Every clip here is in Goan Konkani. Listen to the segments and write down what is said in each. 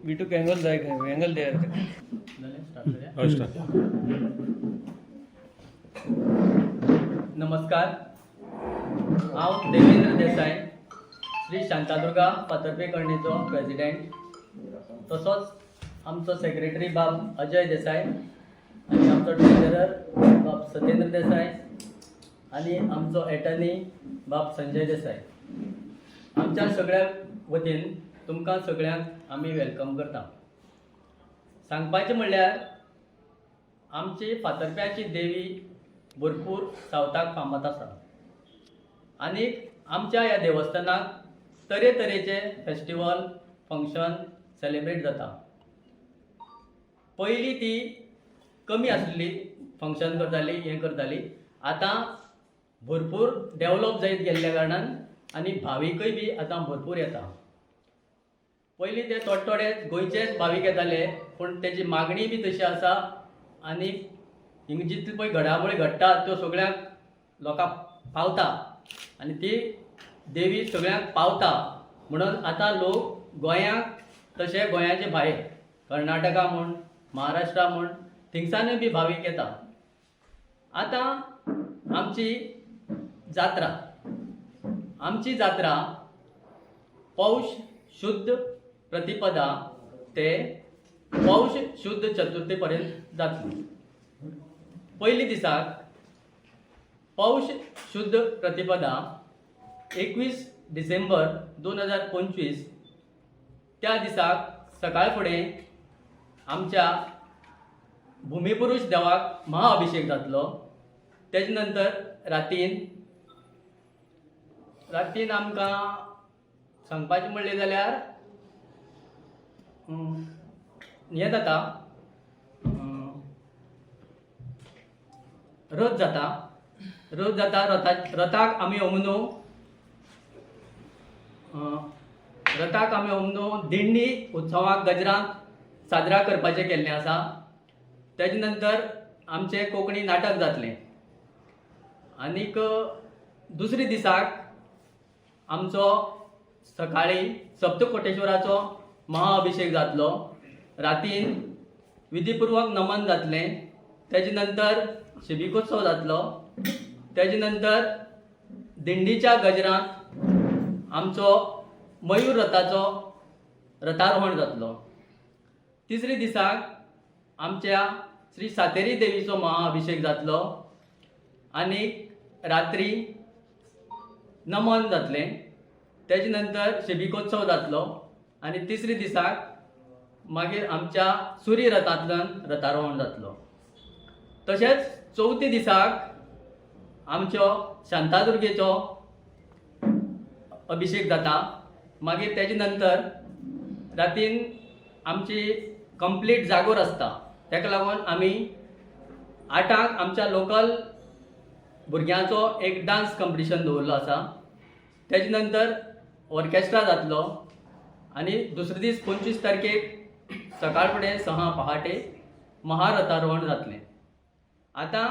We took angle there, angle there. नमस्कार, हांव देवेंद्र देसाय, श्री शांतादुर्गा फातर्पे करणीचो प्रेसिडेंट, तसोच आमचो सेक्रेटरी बाब अजय देसाय आनी आमचो ट्रेजरर बाब सत्येंद्र देसाय आनी आमचो एटर्नी बाब संजय देसाय. आमच्या सगळ्या वतीन तुमकां सगळ्यांक आमी welcome करता. सांगपाचें म्हणल्यार, आमची फातर्प्याची देवी भरपूर सावथाक फामाद आसा आनीक आमच्या ह्या देवस्थानाक तरेतरेचे फेस्टिवल, फंक्शन सेलेब्रेट जाता. पयलीं ती कमी आसली, फंक्शन करताली, हें करताली. आतां भरपूर डेवलॉप जायत गेल्ल्या कारणान आनी भाविकय बी आतां भरपूर येता. पयलीं ते थोडे थोडे गोंयचेच भावीक येताले, पूण तेजी मागणी बी तशी आसा आनी हिंगा जितली पळय घडामोडी घडटा त्यो सगळ्यांक लोकांक पावता आनी ती देवी सगळ्यांक पावता. म्हणून आतां लोक गोंयांक तशें गोंयाचे भायर कर्नाटका म्हूण, महाराष्ट्रा म्हूण, थिंगसानूय बी भावीक येता. आतां आमची जात्रा, आमची जात्रा पौष शुद्ध प्रतिपदा ते पौष शुद्ध चतुर्थी पर्यंत जातली. पयली दिसाक पौष शुद्ध प्रतिपदा, 21 डिसेंबर 2025, त्या दिसाक सकाळ फुडें आमच्या भुमीपुरूष देवाक महाअभिषेक जातलो. तेजे नंतर रातीन रातीन आमकां सांगपाचें म्हणलें जाल्यार हें जाता, रथ जाता, रथ जाता. रथाक आमी ओमनो रथाक आमी ओमनो दिंडी उत्सवाक गजरांत साजरा करपाचें केल्लें आसा. तेजे नंतर आमचें कोंकणी नाटक जातलें. आनीक दुसरे दिसाक आमचो सकाळी सप्तकोटेश्वराचो महाअभिषेक जातलो. रातीन विधीपुर्वक नमन जातलें. तेजे नंतर शिबिकोत्सव जातलो. तेजे नंतर दिंडीच्या गजरांत आमचो मयूर रथाचो रथारोहण जातलो. तिसरे दिसाक आमच्या श्री सातेरी देवीचो महाअभिषेक जातलो आनी रात्री नमन जातलें. तेजे नंतर शिबिकोत्सव जातलो आनी तिसरे दिसाक मागीर आमच्या सुरी रथांतल्यान रथारोहण जातलो. तशेंच चवथी दिसाक आमचो शांतादुर्गेचो अभिषेक जाता. मागीर तेजे नंतर रातीन आमची कंप्लीट जागोर आसता. ताका लागून आमी 8आंक आमच्या लोकल भुरग्यांचो एक डांस कंपिटिशन दवरलो आसा. तेजे नंतर ऑर्केस्ट्रा जातलो आनी दुसरे दीस 25 तारखेक सकाळ फुडें 6 पहाटे महारथारोहण जातलें. आतां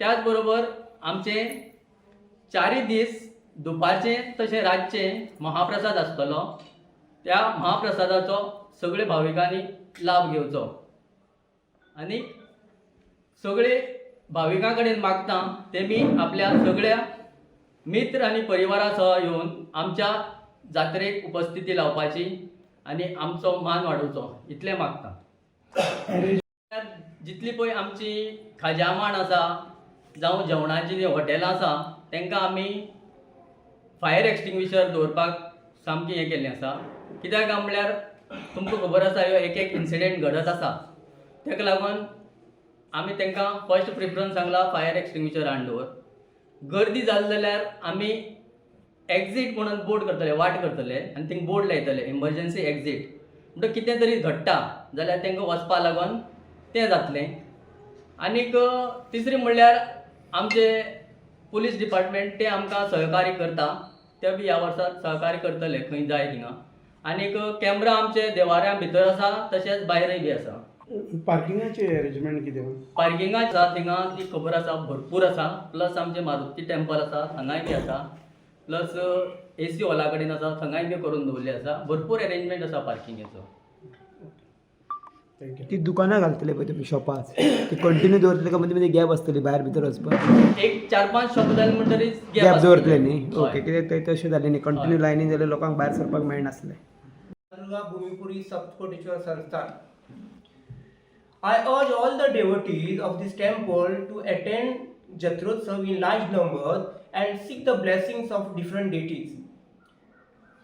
त्याच बरोबर आमचे चारय दीस दुपारचें तशें रातचें महाप्रसाद आसतलो. त्या महाप्रसादाचो सगळे भाविकांनी लाभ घेवचो आनी सगळे भाविकां कडेन मागता, तेमी आपल्या सगळ्या मित्र आनी परिवारा सह येवन आमच्या जात्रेक उपस्थिती लावपाची आनी आमचो मान वाडोवचो, इतलें मागता. जितली पळय आमची खाज्या माण आसा जावं जेवणाची जी हॉटेलां आसा, तांकां आमी फायर एक्सटिंग्विशर दवरपाक सामकें हें केल्लें आसा. कित्याक काय म्हणल्यार तुमकां खबर आसा, ह्यो एक एक इन्सिडेंट घडत आसा. ताका लागून आमी तांकां फर्स्ट प्रिफरन्स सांगला, फायर एक्सटिंग्विशर हाडून दवर. गर्दी जाली जाल्यार आमी एक्झीट म्हणून बोर्ड करतले, वाट करतले आनी थिंग बोर्ड लायतले, इमर्जन्सी एक्झीट. म्हणटकीर कितें तरी घडटा जाल्यार तांकां वचपा लागून तें जातलें. आनीक तिसरें म्हणल्यार आमचे पुलीस डिपार्टमेंट ते आमकां सहकार्य करता, ते बी ह्या वर्सा सहकार्य करतले खंय जाय थिंगा. आनीक कॅमरा आमचे देवाऱ्या भितर आसा, तशेंच भायरय बी आसा. पार्किंगाचे अरेंजमेंट कितें? पार्किंगा आसा थिंगा, ती खबर आसा, भरपूर आसा. प्लस आमचें मारुती टेम्पल आसा, थंगाय बी आसा. प्लस एसी हॉला कडेन आसा, थंगाय बी करून दवरले आसा. भरपूर एरेंजमेंट आसा पार्किंगेचो. ओके. Thank you. ती दुकानां घालतले पळय तुमी शॉपां, ती कंटिन्यू दवरतले काय मदीं मदीं गॅप आसतली भायर भितर वचपाक? एक चार पांच शॉप जाले म्हणटरीच गॅप दवरतले न्ही? हय. ओके, कित्याक ते तशें जालें न्ही, कंटिन्यू लायनीन जाल्यार लोकांक भायर सरपाक मेळनासलें. Durga Bhumipuri Saptkoteshwar Sansthan. I urge all the devotees of this temple to attend Jatrotsav in large numbers and seek the blessings of different deities.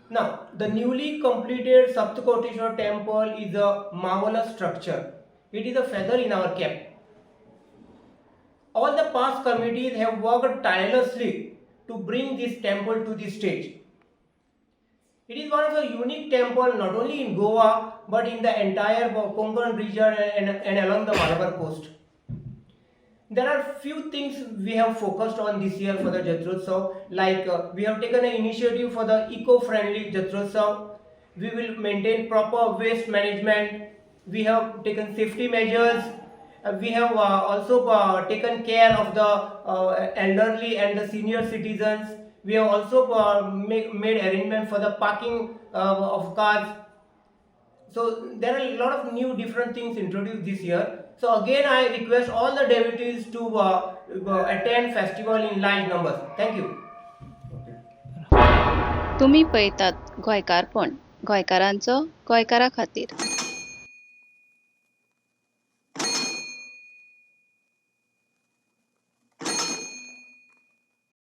Now, the newly completed Saptkoteshwar temple is a marvelous structure. It is a feather in our cap. All the past committees have worked tirelessly to bring this temple to this stage. It is one of the unique temple not only in Goa but in the entire Konkan region and along the Malabar coast. There are few things we have focused on this year for the Jatrotsav, like we have taken an initiative for the eco-friendly Jatrotsav. We will maintain proper waste management. We have taken safety measures. We have also taken care of the elderly and the senior citizens. We have also made arrangement for the parking of cars. So there are a lot of new different things introduced this year. So again, I request all the devotees to attend festival in large numbers. Thank you. तुमी पळयतात गोंयकारपण, गोंयकारांचो गोंयकारा खातीर.